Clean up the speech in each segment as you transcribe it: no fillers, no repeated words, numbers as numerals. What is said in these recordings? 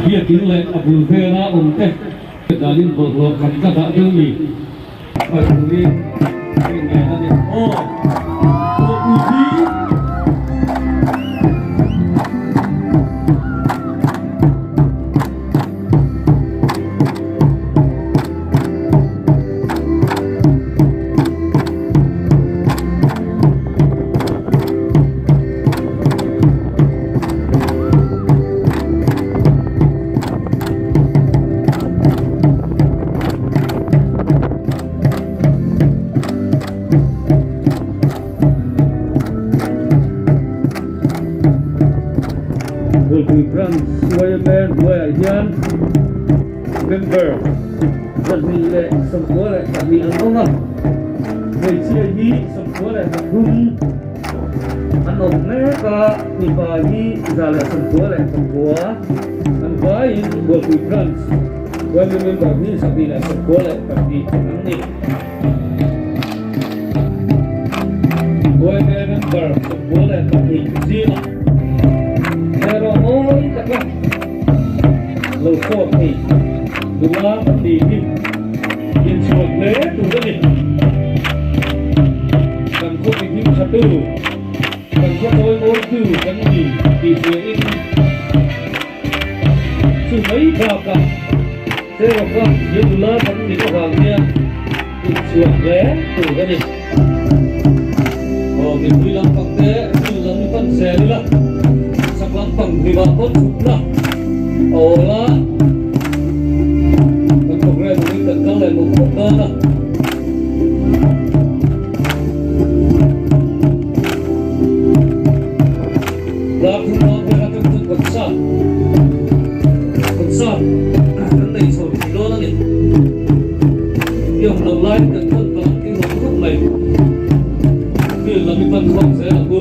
Biakin leh a bul vela awm te danin bawlhhlawh kan ka dah deuh ni a turin ka inngen a ni. Aw Thawhpui hi. Bualpui Branch YMA hnuaiah hian member 292 an awm a, hmeichhia hi 93 an awm mek a, mipa hi 199 an vaiin Bualpui Branch YMA member hi 292 an ni. YMA member 92 zingah erawh mawi taka lo chhuak thei nula kan ni hi inchhuak hle tur a ni. Kan khaw tihhim thatu, kan khaw tawimawitu kan ni tih hriain chu mai bakah Serawka he nula kan nih avang hian inchhuak hle tur a ni. Aw mipui lampang te thil lam i pan zel ila, chak lampang hlima pawn chhuk la, a awl a, kan programme angin kan kal leh mawp mawp dawn a. Dar thum dawn vel atang chuan concert, concert kan nei chho thei dawn a ni. I awm loh laiin kan tawn vang ti nuam khawp mai. Field lam i pan khawm zel ang u.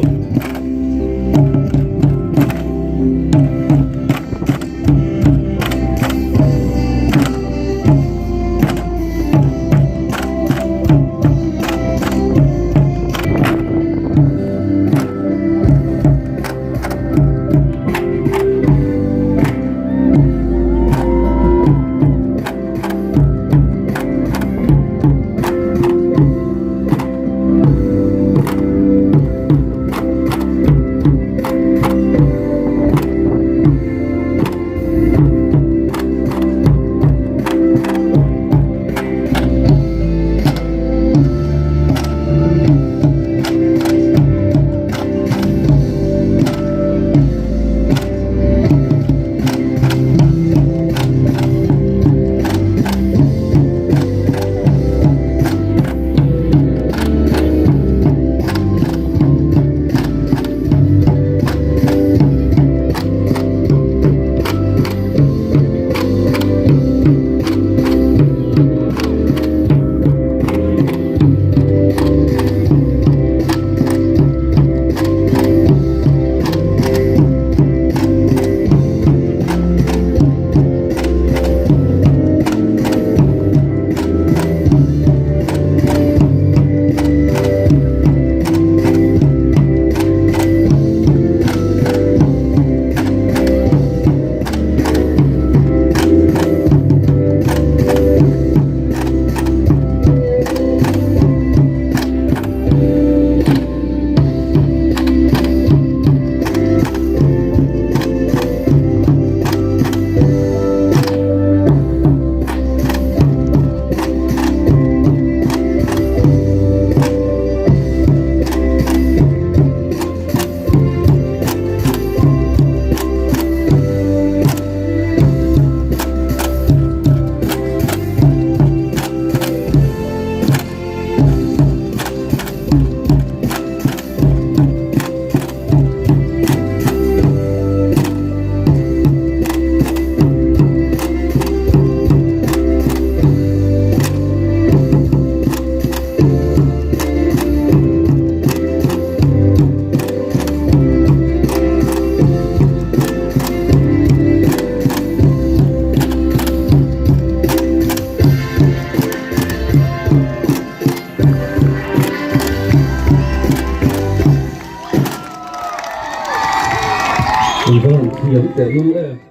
tehlul em.